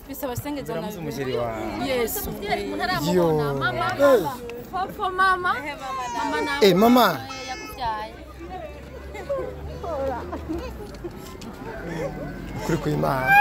Bisaba sengeza na umusheri wawe. Yesu. Yo. Mama. Fofo mama. Mama na. Eh mama. Yakubyaye. Kuri kw'Imana.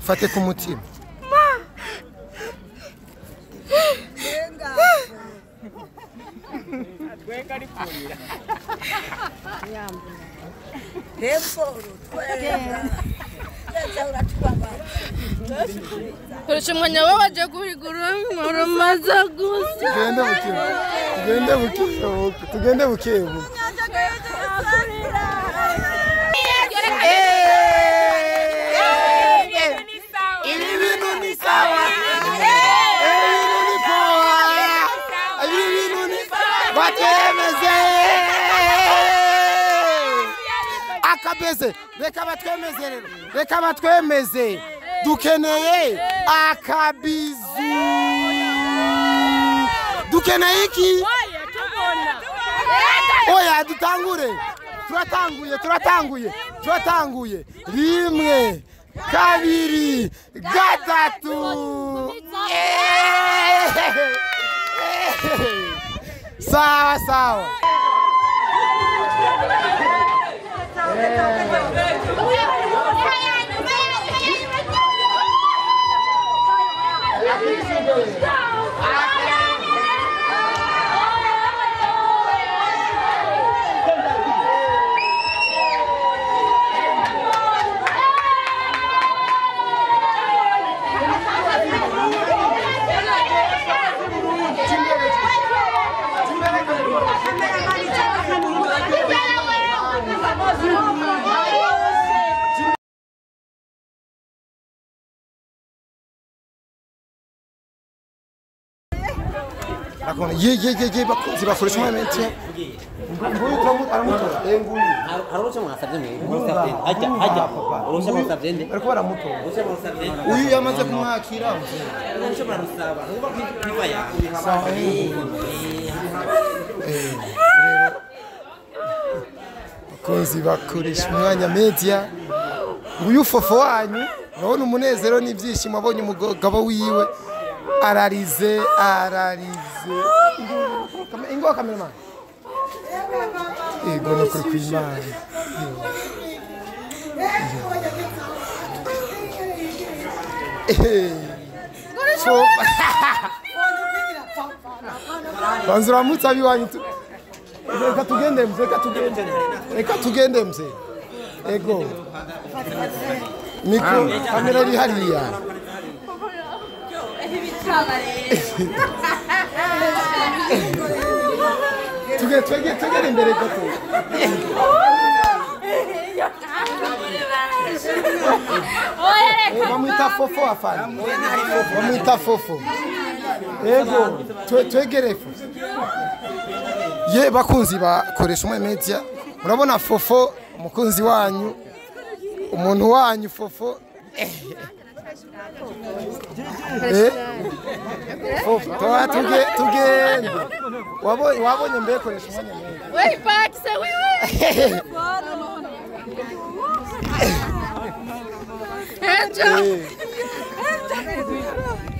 Fate ku mutima. Koresha umwanya wawe waje guhigura umaze gusa. Tugende buke tugende buke buke. Ibi bintu ni sawa. Ibi bintu ni poa. Ibi bintu ni batwemeze. Akabeze reka batwemeze rero. Reka batwemeze. Dukeneye akabizu. Dukeneye iki? Oya dutangure. Turatanguye. Rimwe, kabiri, gatatu. Sawa sawa. Ye bakunzi bakoresha umwanya nguyu aramutora nguyu harusha mwasabye mwe hajya urusha mwasabye nde ariko baramutora uyu yamaze kumwakira urusha murarusaba nuba kwiva ya bakunzi bakoresha umwanya media nguyu fofo wanyu urabona umunezero n'ibyishimo abonye umugabo wiwe ararize ingo cameraman ego no kuri kw'Imana banzura mutsabi wanyu reka tugende mze ego mikro kamera iri hariya. Tugere imbere gato. Bamwita fofo afana. Bamwita fofo. Ego twegere fofo. Ye bakunzi bakoresha umwe media. Murabona fofo umukunzi wanyu umuntu wanyu fofo. Tugende. Wabonye mbe koresha umwanya mwe. Wait back say we.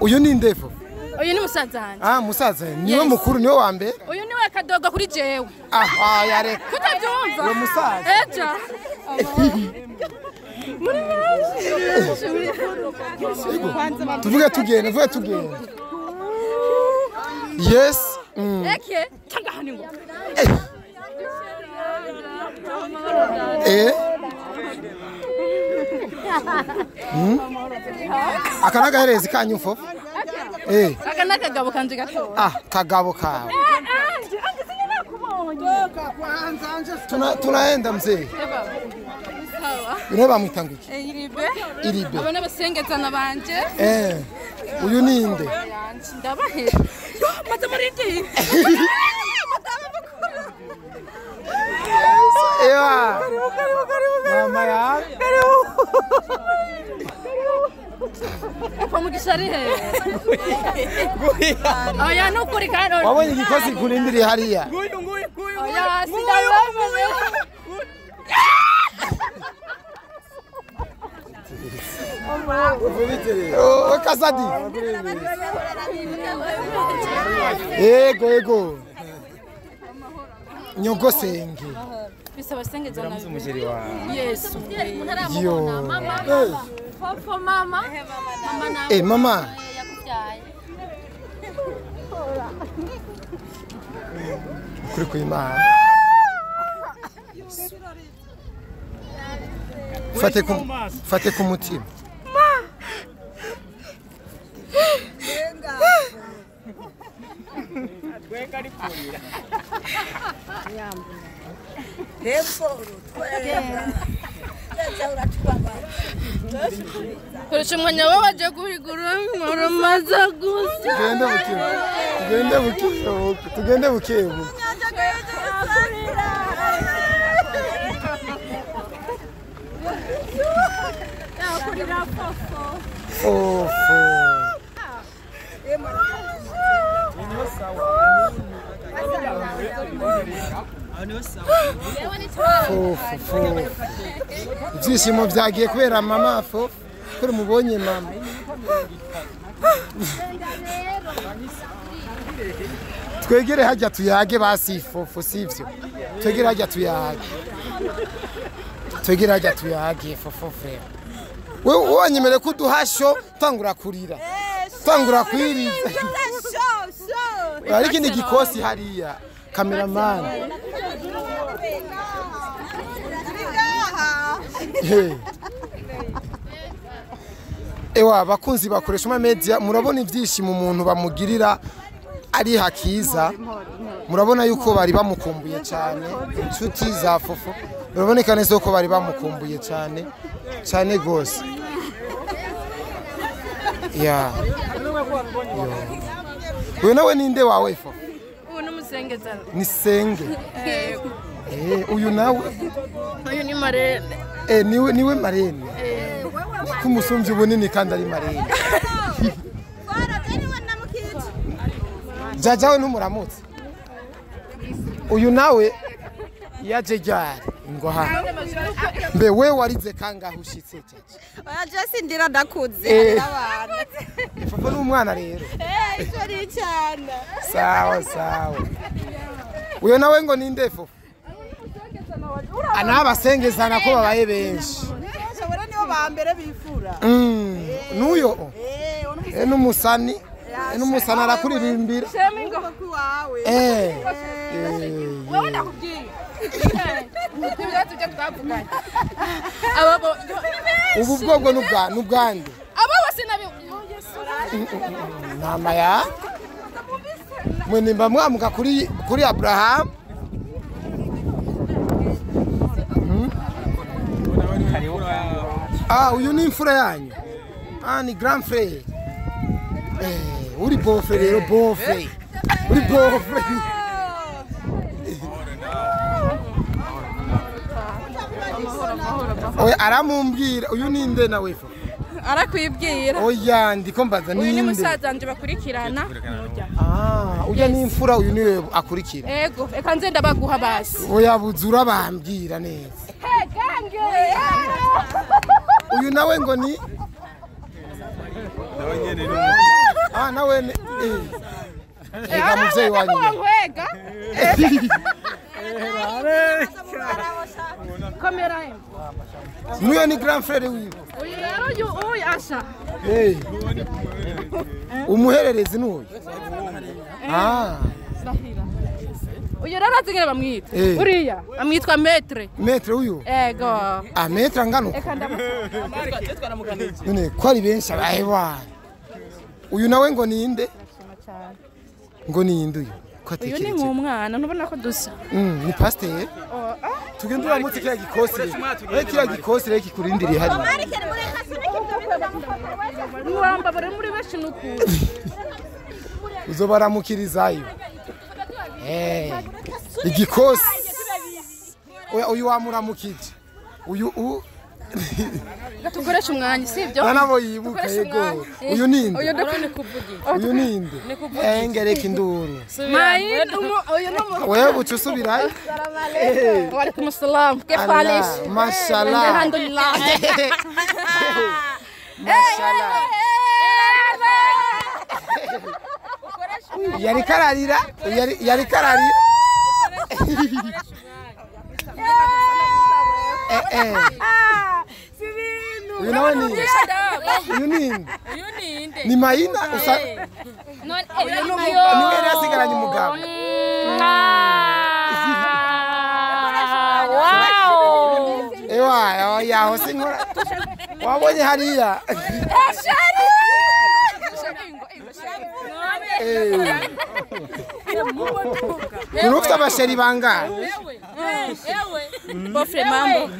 Uyu ni ndefu. Uyu ni musaza wanje. Ah musaza niwe mukuru niwe wa mbere. Uyu niwe kadogo kuri jewe. Ah yareka. Kutabyumva. Uwo musaza. Ejo. Muri benshi. Tuvuge tugende, tuvuge tugende. Yes. Eke, tanga hani ngo. Eh? Aka nagaherezi kanyu fofo? Eh. Aka nakagabo kanje gato. Ah, kagabo kawe. Tunaenda mzee. Ino bamwita ngo iki? Iribe. Iribe. Abana basengezana banje. Eh. Uyu ninde? Ndabahera. Yo, madama rindi. Madama mukuru. Ewa. Karibu karibu karibu. Mama ya. Karibu. Kwa mugisha ari he? Oya nukuri kandi. Wabonye igikosi kurindiriye hariya. Nguyu nguyu nguyu. Oya sindababona. Oh, Kazadi. Ego ego. Nyogosenge. Bisaba senge zana. Yesu. Yo. Fofo mama. Mama na. Eh mama. Kuri kuimana. Fate ku mutima. Koresha umwanya wawe wajya guhigura maza gusa. Tugende buke tugende buke buke. Fofo. Fofo fofo. Ibyishimo byagiye kubera mama fofo. Kuri mubonye mama. Twegere hajya tuyage basi fofo sivyo. Twegere hajya tuyage. Twegere hajya tuyage fofo frere. Wewe wanyemere kuduhasho tangura kurira. Tangura kwiriza. Ariko ni gikosi hariya cameraman. Ewa abakunzi bakoresha ama media murabona ibyishimo umuntu bamugirira ari hakiza. Murabona yuko bari bamukumbuye cyane inshuti za fofo. Muraboneka neza ko bari bamukumbuye cyane cyane gose. Ya. Uyu nawe ninde wawe fofo? Uyu numusengezana. Ni senge. Uyu nawe? Uyu ni marene. Niwe marene. Kumusumvye ubunini kandi ari marene. Jaja we numuramutse. Uyu nawe yaje ryari ngo ha. Mbe we warize kangahe ushitse jaja? Oya je sindira ndakuze n'abana. Papa ni umwana rero. Ico ni cyane. Sawa sawa. Uyu nawe ngo ninde fo? Anabasengezana ko babaye benshi. Nibo ba mbere bifura. Nuyo. N'umusani. N'umusani arakuririmbira. Wewe ndakubwiye. Ubu bwobwo n'ubwande. Abo bose nabi Nama ya. Mwe nimba mwamuka kuri Abraham. Ah, uyu ni imfura yanyu. Ah, ni grand frère. Uri beau-frère rero beau-frère. Uri beau-frère. Oya aramumbwira uyu ninde nawe fo? Arakwibwira. Oya ndiko mbaza ninde? Uyu ni musaza wanje bakurikirana. Ah, uya ni imfura uyu niwe akurikira. Ego, eka nze ndabaguha basi. Oya buzura bambwira neza. Hey gange. Uyu nawe ngo ni Ah nawe ni Ega muvyeyi wanyu. Nkwega. Kamera. Nuyo ni grand frère wiwe. Uyu rero uyu asha. Umuhererezi nuyu. Ah. Uyu rero azingere bamwita. Uriya amwitwa maître. Maître uyu? Ego. Ah maître angano. Eka ndamusa. None ko ari benshi abahewa. Uyu nawe ngo ninde? Ngo ninde uyu? Uyu ni nk'umwana ntubona ko dusa. Ni pasteur. Tugende uramutse kiriya gikosi. Reka kiriya gikosi reka kikurindiriye hariya. Ntiwambabare muri benshi n'ukuri. Uzobaramukirizayo. Igikosi. Oya uyu wamuramukije. Uyu Tukoresha umwanya sibyo? Nabo yibuka yego. Uyu ninde? Uyu ndakone kuvugi. Uyu ninde? Engereka induru. Mayi uyu no. Wewe ucu usubirayo? Wa alaykum assalam. Kif halish? Mashallah. Alhamdulillah. Mashallah. Yari kararira, yari kararira. Uyu nawe ni uyu ni ni Mayina usa niwe yari asigaranye umugabo. Ewa oya hose nkora wabonye hariya. Ufite abasheri bangahe? Bofre mambo.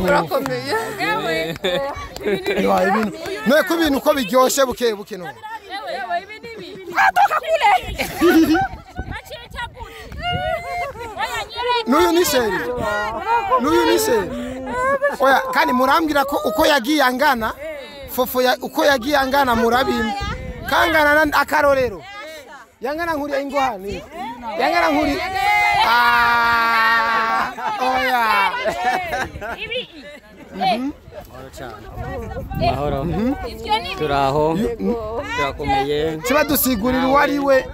Urakomeye. None ko ibintu uko biryoshe buke buke none. N'uyu ni sheri. N'uyu ni sheri. Oya kandi murambwira ko uko yagiye angana fofo uko yagiye angana murabimba. Kangana na akarorero. Yangana nkuri ingohani. Yangana nkuri. Ah! Oya. Mahoro. Turaho. Turakomeye. Kiba dusigurira uwo ari we.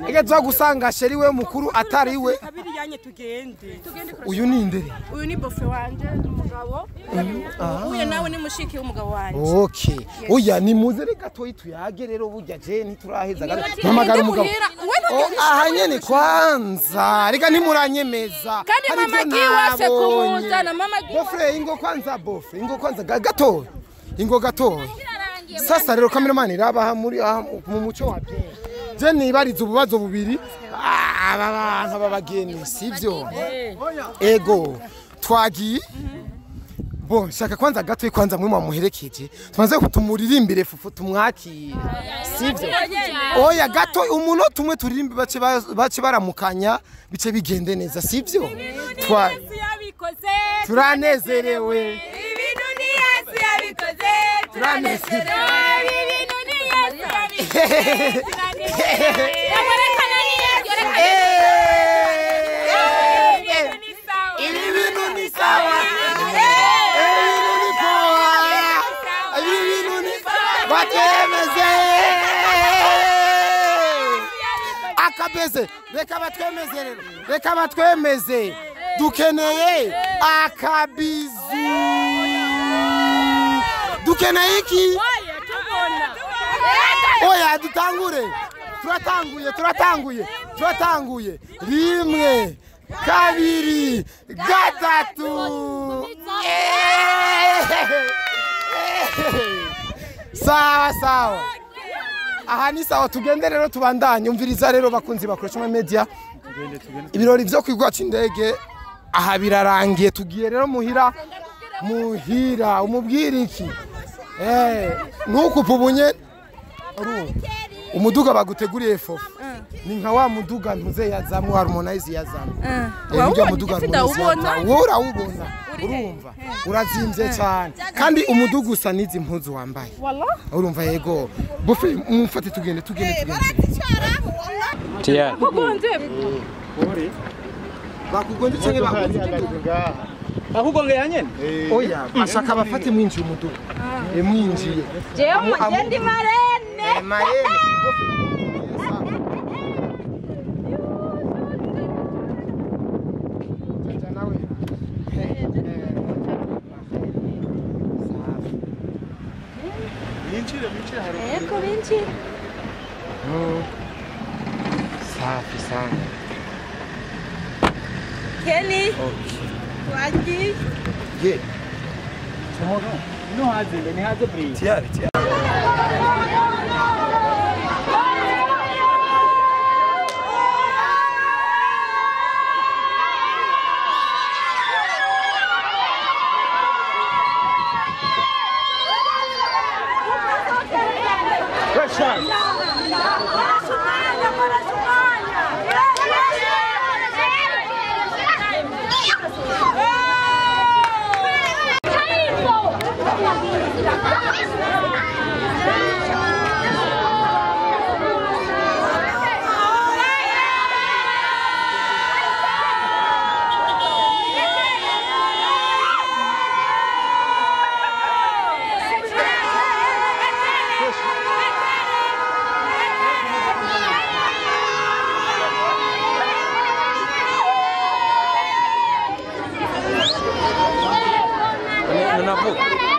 Ege tuza gusanga sheri we mukuru atari we. Uyu ni ndere. Uyu ni bofe wanje umugabo. Uyu nawe ni mushiki w'umugabo wanje. Okay. Oya ni muze reka toyi tuyage rero burya je ntituraheza gato. Mpamagara umugabo. Aha nyene kwanza. Reka ntimuranyemeza. Kandi mama giwase kumuzana mama giwase. Bofre ingo kwanza bofre ingo kwanza gato. Ingo gato. Sasa rero cameraman rabaha muri mu muco wa bien. Je nibariza ububazo bubiri aba bantu babageni sivyo? Ego twagiye bon shaka kwanza gato kwanza mwe mwamuherekeje tumaze kutumuririmbire fufu tumwakire sivyo? Oya gato umunota umwe turirimbe bace baramukanya bice bigende neza sivyo? Turanezerewe ibintu ni Yesu yabikoze turanezerewe ibintu ni Yesu yabikoze. Ibintu ni sawa. Ibintu ni poa. Ibintu ni batwemeze. Akabeze reka batwemeze rero. Reka batwemeze. Dukeneye akabizu. Dukeneye iki? Oya dutangure. Turatanguye turatanguye turatanguye rimwe kabiri gatatu. Sawa sawa. Aha ni sawa tugende rero tubandanye umviriza rero bakunzi bakoresha media. Ibirori vyo kwigwa c'indege aha birarangiye tugiye rero muhira muhira umubwira iki? Ntukupa ubunye umuduga baguteguriye fofo ni nka wa muduga ntuze yazamu Harmonize yazamu. Ujya muduga Harmonize urawubona urumva urazimvye cyane kandi umuduga usa n'izi mpuzu wambaye urumva yego bufe mumfate tugende tugende tugende. Bakugonze cyangwa bakugonze bakugongeye nyene? Oya ashaka bafate mwinjiye umuduga mwinjiye jewe ndi marene marene. Safi sana. Kelly. Okay. Yeah. No haze, ni haze bri. Tiyari, tiyari. Unavuga.